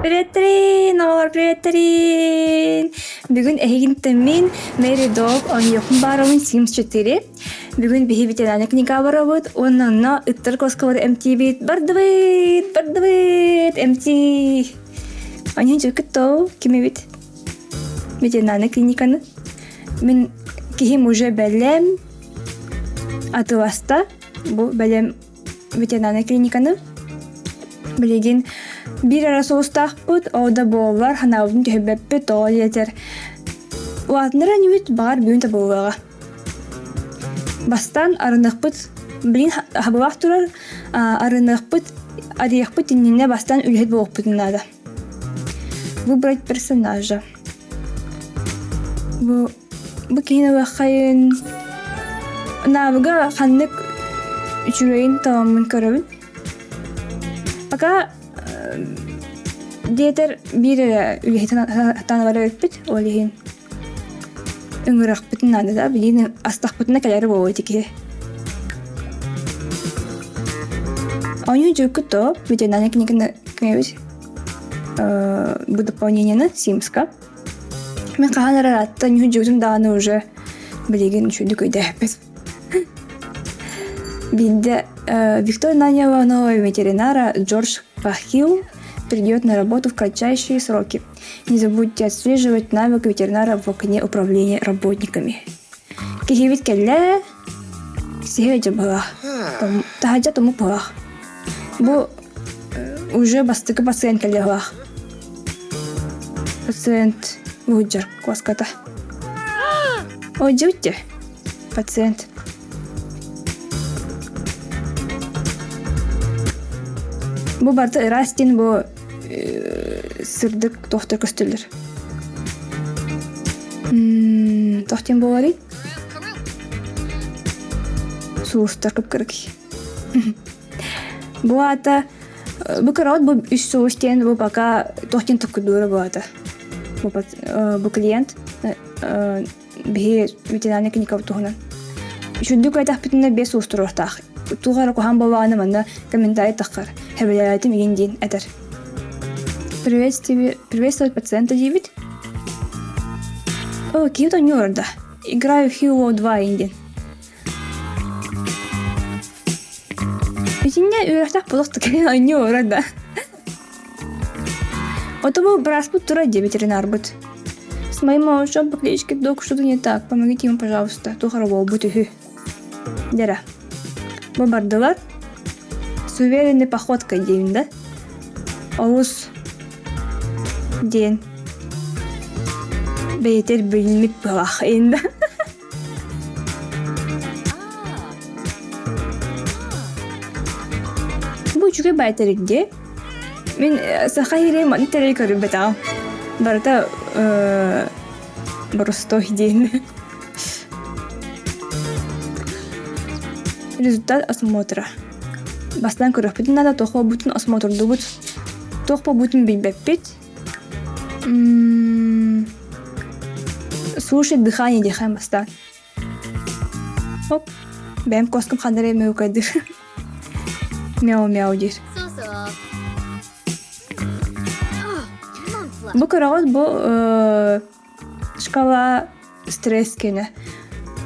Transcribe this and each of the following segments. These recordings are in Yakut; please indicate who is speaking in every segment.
Speaker 1: Приветтерин, оҕолор приветтерин! Бүгүн эһигинтэн мин Мэри Дог оонньуохпун баарабын Sims 4. Бүгүн биһи ветеринарный книга барабыт уонна онно ыттар куоскалары эмтиибит. Бардыбыт, бардыбыт, эмтии. Оонньуу дьүкүт ким эбит? Ветеринарный клиниканы. Мин киһим уже бэлэм атыласта. Бу бэлэм ветеринарнай клиниканы. Билигин биир эрэ соҕустаахпыт, ол да буоллар ханаабытын түһэрбэппит, тоҕо диэтэр улаатыннар инибит, баҕар бүгүн табыллыаҕа. Бастаан арыныахпыт, билигин хабылаах турар, арыныахпыт, арыйыахпыт иннинэ бастаан үлэһит буолуохпутун наада. Выбрать персонажа. Бу Бу киһини ылыаххайын навыга ханнык үчүгэйин таламмын көрөбүн. Пока диэтэр биир эрэ үлэһитин сатаан барар эбиппит, ол иһин ыҥырыахпытын наада да, билигин астахпытына кэлэр буолуо ити киһи. Оонньуу дьүккүт то ветеринарный книганы кимэбит бу дополнениены Симска. Мин хаһан эрэ ыраатта ньүһүдьүгүтүм даҕаны уже билигин үчүгдүк өйдөөбөппүн. Биирдэ Виктор нанял нового ветеринара Джордж Пахил придет на работу в кратчайшие сроки. Не забудьте отслеживать навык ветеринара в окне управления работниками. Киһибит кэллэ, сиһэ дьабыла, таһадьа тумук буолах. Бу уже бастакы пациент кэлиэҕэх. Пациент уһуйдьар куоската. Ой, дьэ пациент. Бу барыта ыраас диэн бу сырдык туохтар көстөллөр. Туох диэн буоларый? Суустар кып-кыракый. Бу аата бу кыраҕыт бу үс соус диэн бу пока туох диэн токкудуура бу аата. Бу, бу клиент биһи ветеринарный клиникабыт туһунан. Үчүгдүк айтахпытына бес уус туруохтаах. Туох эрэ куһаҕан буоллаҕына манна комментарий таххар. Хэбэлээтим игин диэн этэр. Приветствие, приветствовать пациента диибит. О, киһи оонньуу олордо. Играю в Hero 2 диэн. Итиннэ үөрэхтээх буолуох оонньуу олорор да. Ото бу бырааспыт турар дии ветеринарбыт. С моим малышом по кличке Док что-то не так, помогите ему, пожалуйста, туох эрэ буолбут үһү. Дьэрэ. Бу бардылар. С уверенной походкой диэбин да. Олус диэн бэйэтэр билиммит быһалаах да. Бу үчүгэй баай тэрил дии. Мин саха иһирэй маны тэрили көрбөтөҕүм. Барыта боростуой диэн. Результат осмотра. Бастаан көрүөхпүтүн наада, туох буолбутун осмотрдуубут. Туох буолбутун билбэппит. Слушать дыхание диэхэ бастаан. Оп, бэйэм куоскам ханна эрэ мөкөйдүр. Мяу-мяу диир. Бу көрөҕүт бу шкала стресс киэнэ.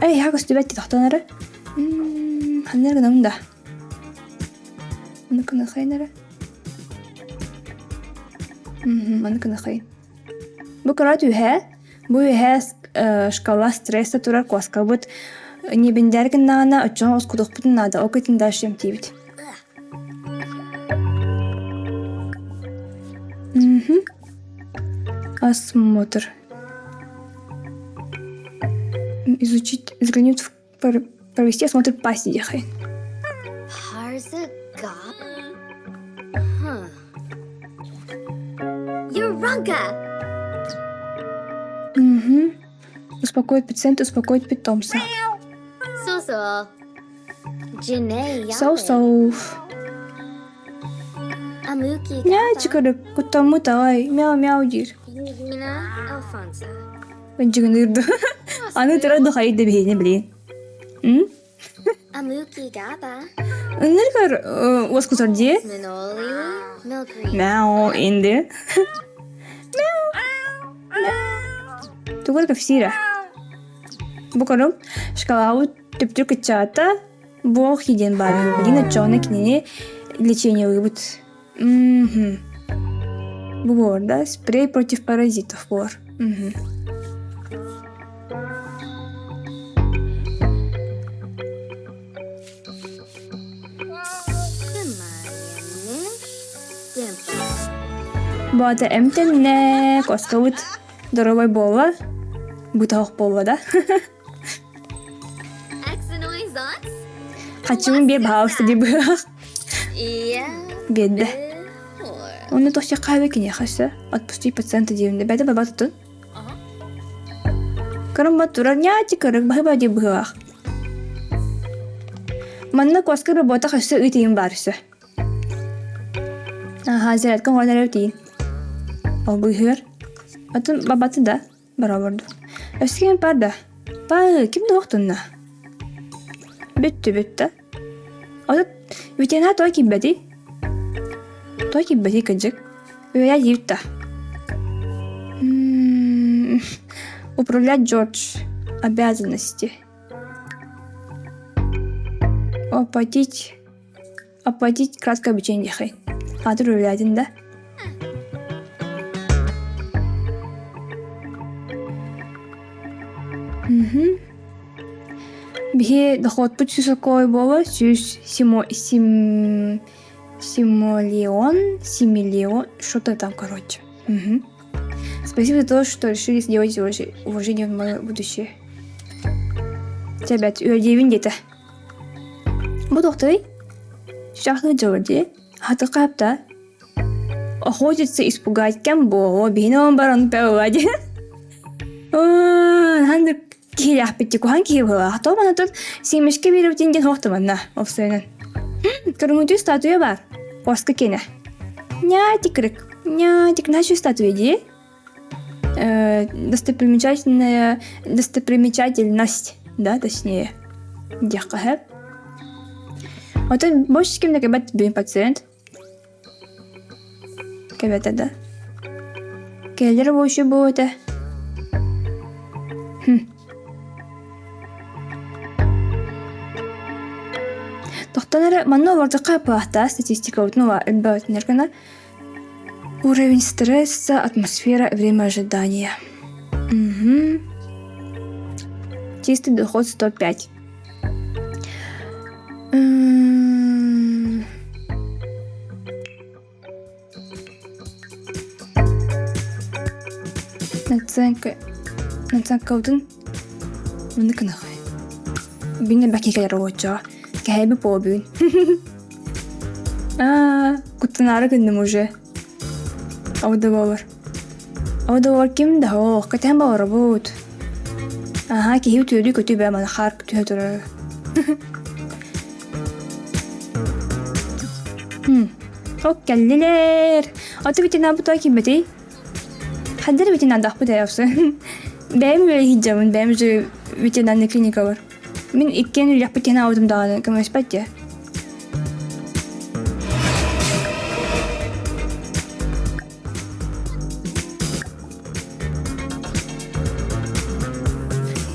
Speaker 1: Эй, ха көстүбэт тохтон эрэ. Ханна эрэ гынабын да. Маны кыныхайын эрэ. Маны кыныхайын. Бу кыра түһэ, бу үһэ шкала стресса турар куоскабыт ньибиндэр гыннаҕына оччоҕо ускутуохпутун наада, ол кытын дальше эмтиибит. Осмотр. Изучить, взглянуть в Провести осмотр пасти диэхэй. Угу. Успокоить пациента, успокоить питомца. Соу-соу. Нячикары куттаммыт аҕай, мяу-мяу диир. Ынчыгыныыр Аны турар духайы да биһиэнэ билиэн. Ыныргар уоскутар дии. Мяу инди. Мяу. Мяу. Тугу эрэ кэпсиирэ. Бу көрүҥ шкалаабыт түптүр кыччаата Бог диэн баар билигин оччоҕуна кинини лечениелыыбыт. Мгм. Бу буолар да спрей против паразитов буолар. Мгм. Бу аата эмтэннэ, куоскабыт доруобай буолла, бытаһох буолла да. Хаччыбын биэр баһаалыста дии быһах. Биэрдэ. Онно тохсо хаабы киниэхэ өссө отпусти пациента диэбинде бэдэ баба тутун. Кырым турар ньаати кырык баһыба дии быһылаах. Манна куоска работа өссө ыытыйын баар өссө. Аха, зарядка оҥорон эрэ тиийин. Ол быыһыгар. Атын бабаты да. Бара олорду. Өссө ким бар да? Паа, ким да охтунна? Бүттү, бүттэ. Отут ветеринар той киирбэтий? Той киирбэтий кырдьык. Үөйэ диир да. Управлять Джордж. Обязанности. Оплатить Оплатить краткое обучение диэхэй. Аатыр үлэлээтин да? Мгм. Биһи доходпут сүүс окой буола сүүс симо сим симолеон симилион что-то там короче. Мгм. Спасибо за то, что решили сделать уважение в мое будущее. Ребят, үөрдиэбин диэтэ. Бу тохтой Шахты дьылы Хатыкапта Охотиться испугать кэм буолуо биһини он баран пелла диэн. Ханнык киһилээхпит куһаҕан киһи быһыылаах. Тоҕо манна тут семечки биэрэбитин диэн суохтуманна опсуйанан. Көрүҥүтүү статуя баар. Куоска киэнэ. Нятикрик. Нятик нашу статуя дии. Достопримечательная достопримечательность, да, точнее. Диэххэ Оттон больше ким да кэбэт бүгүн пациент. Кэбэтэ да. Кэлэр больше буолуо Хм. Тохтон эрэ манна олордоххо пылаахтаа статистикабытын элбэҕитинэр гына Уровень стресса, атмосфера, время ожидания. Угу. Чистый доход 105. Наценка наценкабытын маннык гыныахай. Бинэ бэки кэлэр оҕоччоҕо. Кэһэйби буолбуун. Аа, куттанаары гынным уже. Ол да буолар. Ол да буолар ким да ох, кэтээн баҕарабыт. Аһаа, киһи үтүөлүү көтүү бээ маны хаар түһэ турар. Хм. Ок кэллилэр. Аты бүтүн кимбэтий? Хандар ветеринардахпыт ээ охсун. Бэйэм үлэлиһиджабын, бэйэм же ветеринарный клиника бар. Мин иккиэн үлэхпит киһин аабытым даҕаны көмөлөспөт дии.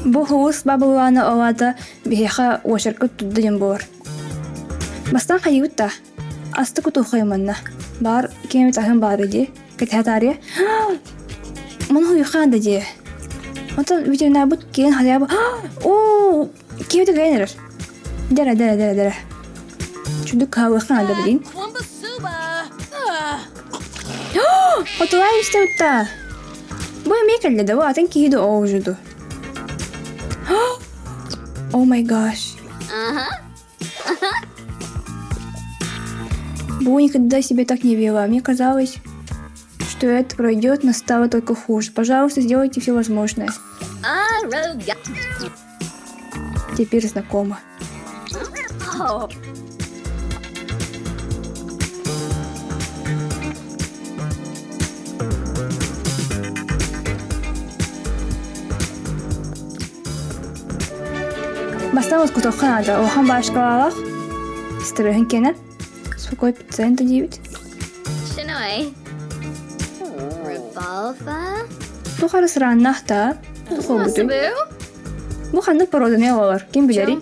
Speaker 1: Бу хобус бабылааны олаата биһиэхэ уочарка турда диэн буолар. Бастаан хайыыбыт да? Астык утуоххайым манна. Баар ким эмит аһын баара дии. Кэтэһэ таарыйа. Маны хуйхаан да дии. Онтон ветеринарбыт киэн хайаабы. Оо, киһи кэлэн эрэр. Дэрэ, дэрэ, дэрэ, дэрэ. Чудук хаалыахха наада билин. Хотулай истэбитта. Бу эмиэ кэллэ да, бу атын киһи да оожуду. Oh my gosh. Бу никогда себя так не вела. Мне казалось, что это пройдет, но стало только хуже. Пожалуйста, сделайте все возможное. Теперь знакома. Бастаан уоскутуохха наада. Улахан баашкалаах стреһин кэнэ. Сухой пациента диибит. Туох эрэ сырааннаах да, туох буолбутуй? Бу ханнык породаны оҕолор, ким билэрий?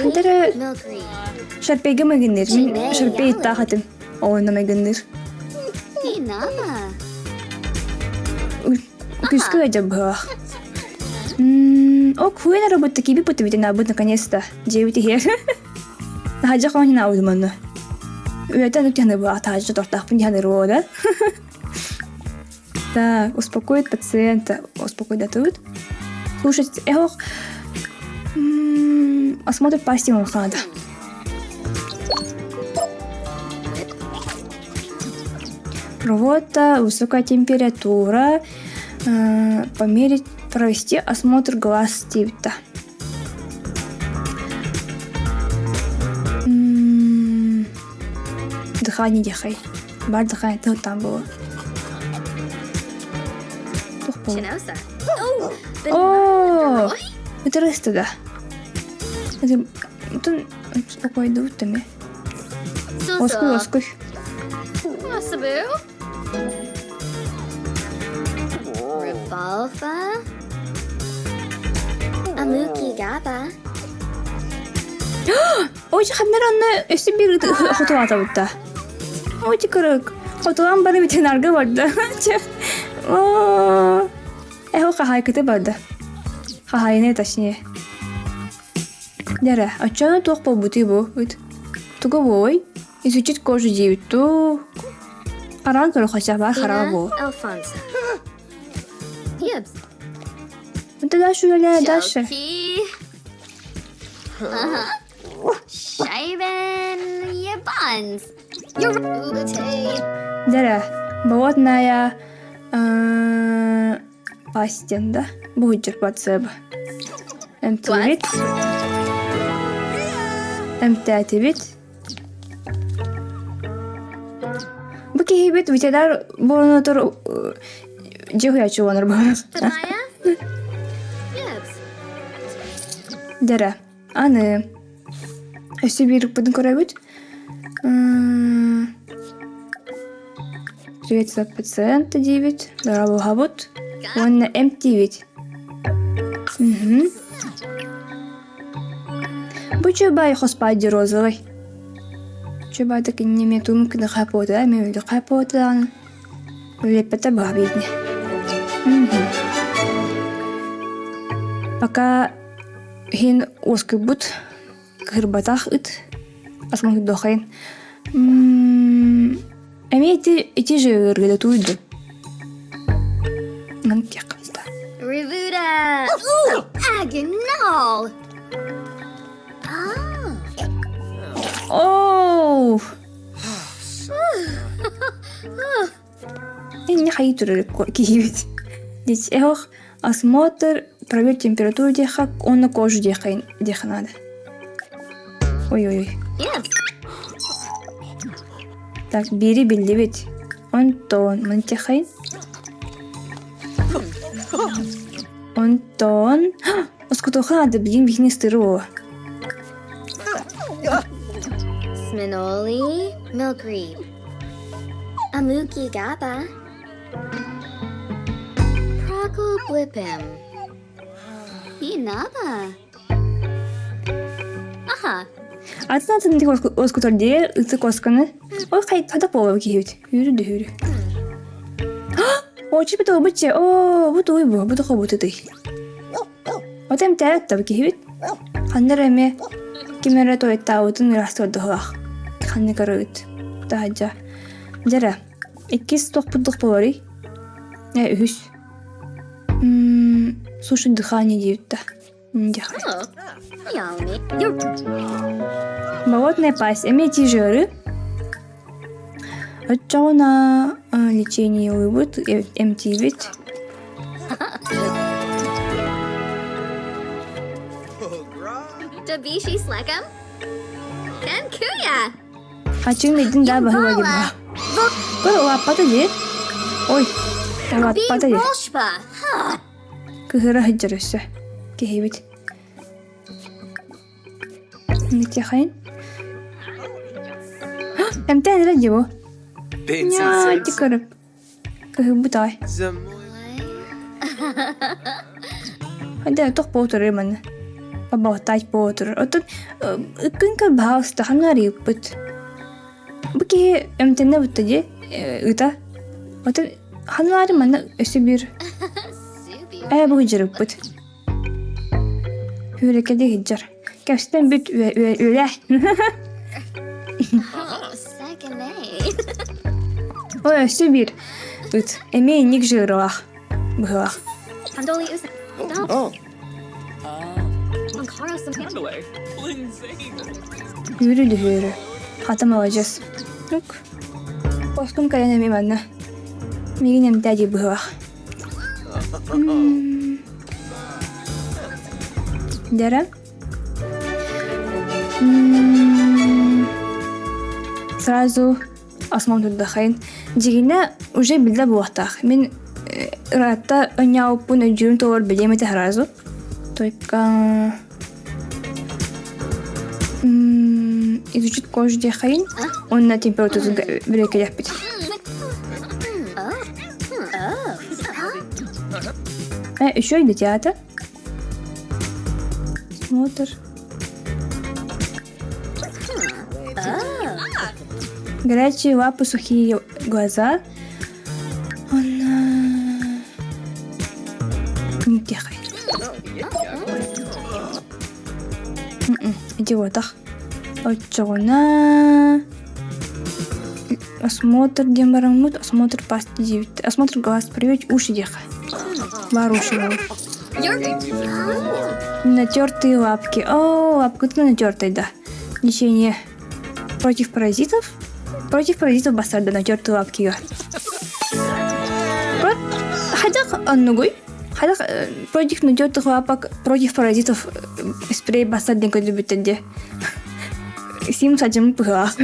Speaker 1: Ханта эрэ шарпейга майгынныыр. Мин шарпей ыттаах этим. Оонно майгынныыр. Күүскэ ыалдьар быһыылаах. О, куин эрэ бутта киби бутта абыт наконец-то. Дьиэбит иһиэр. Таһырдьа хоонньун аабытым онно. Үлэтэн үктэнэ бу таһырдьа тортаахпын диэн ырыа да. Так, успокоить пациента. Успокойдатыбыт. Слушать, эх, осмотр пасти надо. Рвота, высокая температура, померить, провести осмотр глаз типа. Дыхание дихай. Бар дыхание там было. О, это да. Это спокойно Оскуй, оскуй.
Speaker 2: Revolva? Amuki Gaba?
Speaker 1: Ой, ханнар онно өссө биир хотулаатабытта. Ой, кырык. Хотулаан бары ветеринарга барда. Оо. Эхо хаһаайкыты барда. Хаһаайыны точнее. Дэрэ, оччону туох буолбутуй бу? Туга буой? Изучить кожу диэбит дуу? Хараан көрө хотя баар хараҕа буо.
Speaker 2: Alfonso. Gibbs.
Speaker 1: Это дальше үлэлээ дальше.
Speaker 2: Shoki. Shiven Yabans. Yorubate.
Speaker 1: Дэрэ, болотная пастен, да? Будет черпаться бы. Эмтиибит. Эмтээтибит. Бу киһибит ветеринар буолан дьиэ уһуйааччы буолар буолар.
Speaker 2: Tabaya. Gibbs.
Speaker 1: Дэрэ, аны өссө биир ыппытын көрөбүт. Приветствие пациента диибит, дорабыһабыт уонна эмтиибит. Мгм. Бу чубай хоспади розовый. Чубай так не тум кына хапота, мен өлі хапотадан. Үлеппете баа биитне. Пока хин оскыбут кырбатах ыт асман дохайын. Эмиэ ити ити же ыарыыда тууйду. Ман тиэххэ
Speaker 2: Rivuda. Aganol. Ah.
Speaker 1: Оу! Инне хайыы турар киһибит. Дич эх осмотр, проверь температуру диэхэ уонна кожу диэхэ диэхэ наада. Ой-ой-ой.
Speaker 2: Gibbs.
Speaker 1: Так, биири биллибит. Онтон мантихайн. Онтон оскутуха надо билин бихини стыру.
Speaker 2: Sminoli. Milkreep. Amuki Gaba. Proggle Blipim. Inaba. Aha.
Speaker 1: Атын атын оскутор диэ ытык осканы. Ой, хай хадак буолар киһибит. Үүрү дүһүрү. Очи бит обычча. Оо, бу туй бу, бу тоҕо бутутуй. Отем тээт да киһибит. Ханна эрэ эмиэ ким эрэ туойаттаабытын ыраастыырдыһылаах. Ханнык арыгыт. Таһырдьа. Дьэрэ, иккис туохпут буоларый? Э, үһүс. М слушай дыхание диэбит да.
Speaker 2: Oh. Yalmi. You're
Speaker 1: Болотная пасть. Эмиэ жиры. Оччоҕуна лечение ылыбыт, эмтиибит.
Speaker 2: Dabishi Slackum. Kankuya.
Speaker 1: Ачыҥ ыйдын да баһыба
Speaker 2: Bala.
Speaker 1: Көр улааппата дии. Ой,
Speaker 2: Be
Speaker 1: улааппата дии.
Speaker 2: Roshpa. Huh.
Speaker 1: Кыһыра сылдьар өссө. Киһибит. Нытяхайын. Эмтээн эрэ дии бу. Ньаа, көрүп. Кыһыйбыт аҕай. Хайда тох буотурар манна. Поболтать буотурар. Оттон ыккын көр баһаалыста ханна арыйыппыт. Бу киһи эмтэннэ бутта дии ыта. Оттон ханна аары манна өссө биир ээ бу дьарыппыт. Үөрэкэди сылдьар. Кэпсэтэн бүт үөлэ. Ой, өссө биир ыт. Эмиэ инник жыыралаах быһыылаах. Үөрү дүһүөрү. Хата маладьыас. Ук. Оскум кэлэн эмиэ манна. Миигин эмтээ дии быһыылаах. Дьэрэ. Сразу осмон турдахайын. Дьигинэ уже биллэ буолуохтаах. Мин ыраатта өнньаабыппын өйдүүрүм туолар билиэм этэ сразу. Только изучить кожу диэхайын уонна температуратын бэрэкэлэхпит. Еще и до театра. Смотр. Горячие лапы, сухие глаза. Он не Идиотах. Оччоҕуна осмотр диэн бараммыт, осмотр пасти диэбит. Осмотр глаз проверить уши диэхэ. Бар уши Натертые лапки. О, лапка натертые, да. Лечение против паразитов. Против паразитов бастарда натертые лапки. Хайдах оннугуй? Хайдах против натертых лапок, против паразитов спрей бастар диэн көрдүбүттэр дии. Сим садьым быһыылаах.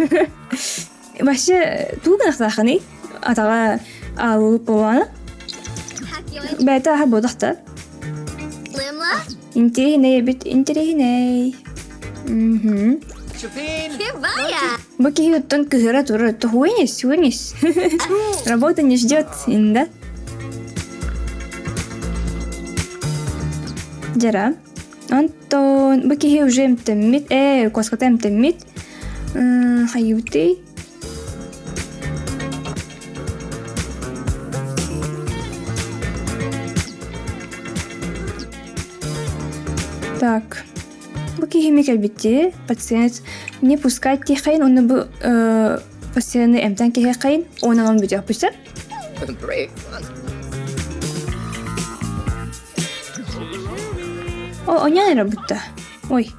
Speaker 1: Вообще, тугу гынахтаахыный? Атаҕа аалылык буолаана. Бэйэтэ аһа буолах да. Интэриэһинэй эбит, интэриэһинэй. Мгм. Бу киһи оттон кыһыра турар, вынес, вынес. Работа не ждет, инда. Дьара. Онтон бу киһи уже эмтэммит, куоската эмтэммит. Хайыытый? Так, бу киһими кэлбитти, пациент не пускать тихайын, оны бу пациенты эмтэн киһиэххайын, онон бүтүөхпүсэ. О, онян эрэ бутта. Ой.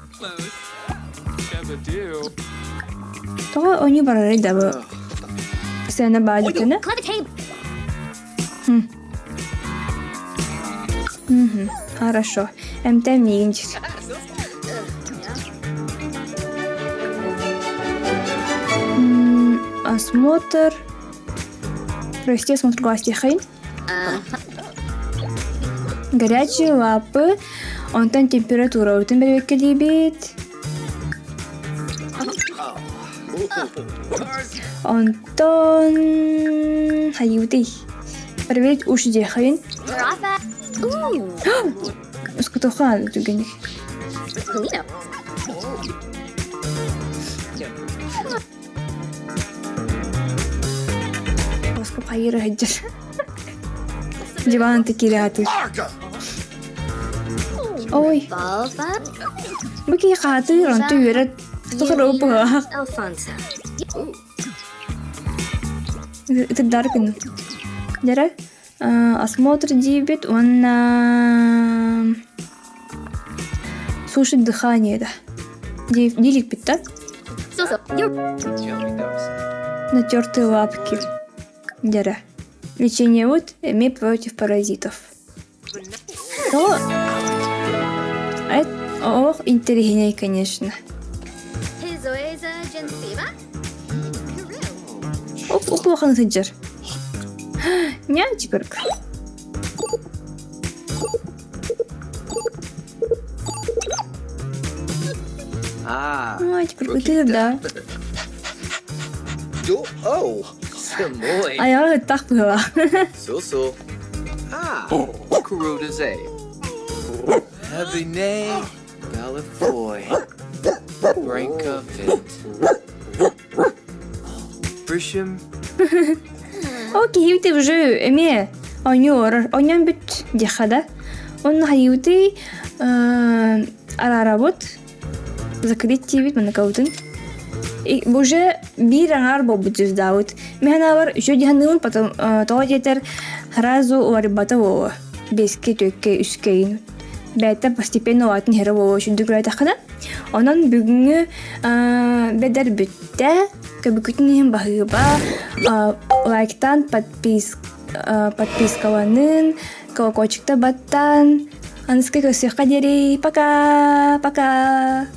Speaker 1: Тоҕо оонньуу барарый да бу сцена баадьытына? Хорошо. Эмтэн миигин дьир. Осмотр. Провести осмотр глаз тихай. Горячие лапы. Онтон температура утун бэрэбиэккэлиибит. Онтон хайыыбытый? Проверить уши диэххин. Ускутуха түгэнник. Оскоп хайыра сылдьар. Диван киирэ Ой. Бу киһи хаатыыр, онту үөрэ тухары быһаах. Ытырдары күнү. Дьэрэ, осмотр диибит уонна слушать дыхание да. Дииликпит да? Натертые лапки. Дьэрэ. Лечение вот эмиэ против паразитов. То ох, интэриэһинэй, конечно. Оп, улахан сылдьар. Нячик.
Speaker 3: Ah.
Speaker 1: Ой, теперь да. Айаҕа ыттах быһыылаах. Ол киһибит уже эмиэ оонньуу олорор. Оонньоон бүт диэххэ да. Онно хайыыбытый араарабыт. Закрыть диибит маныкабытын. Уже биир аҥаар буолбут звездаабыт. Мин санаабар үчүгэй дии саныыбын, потом тоҕо диэтэр сразу уларыйбата буолуо. Биэскэ, түөккэ, үскэ игин. Бэйэтэ постепенно улаатан иһэрэ буолуо үчүгдүк үлэлээтэххинэ. Онон бүгүҥҥү бэдэр бүттэ. Көбүкүтүн иһин баһыыба, лайктаан, подпис, подпискаланын, колокольчикта баттаан, аныска көрсүөххэ диэри, пока, пока!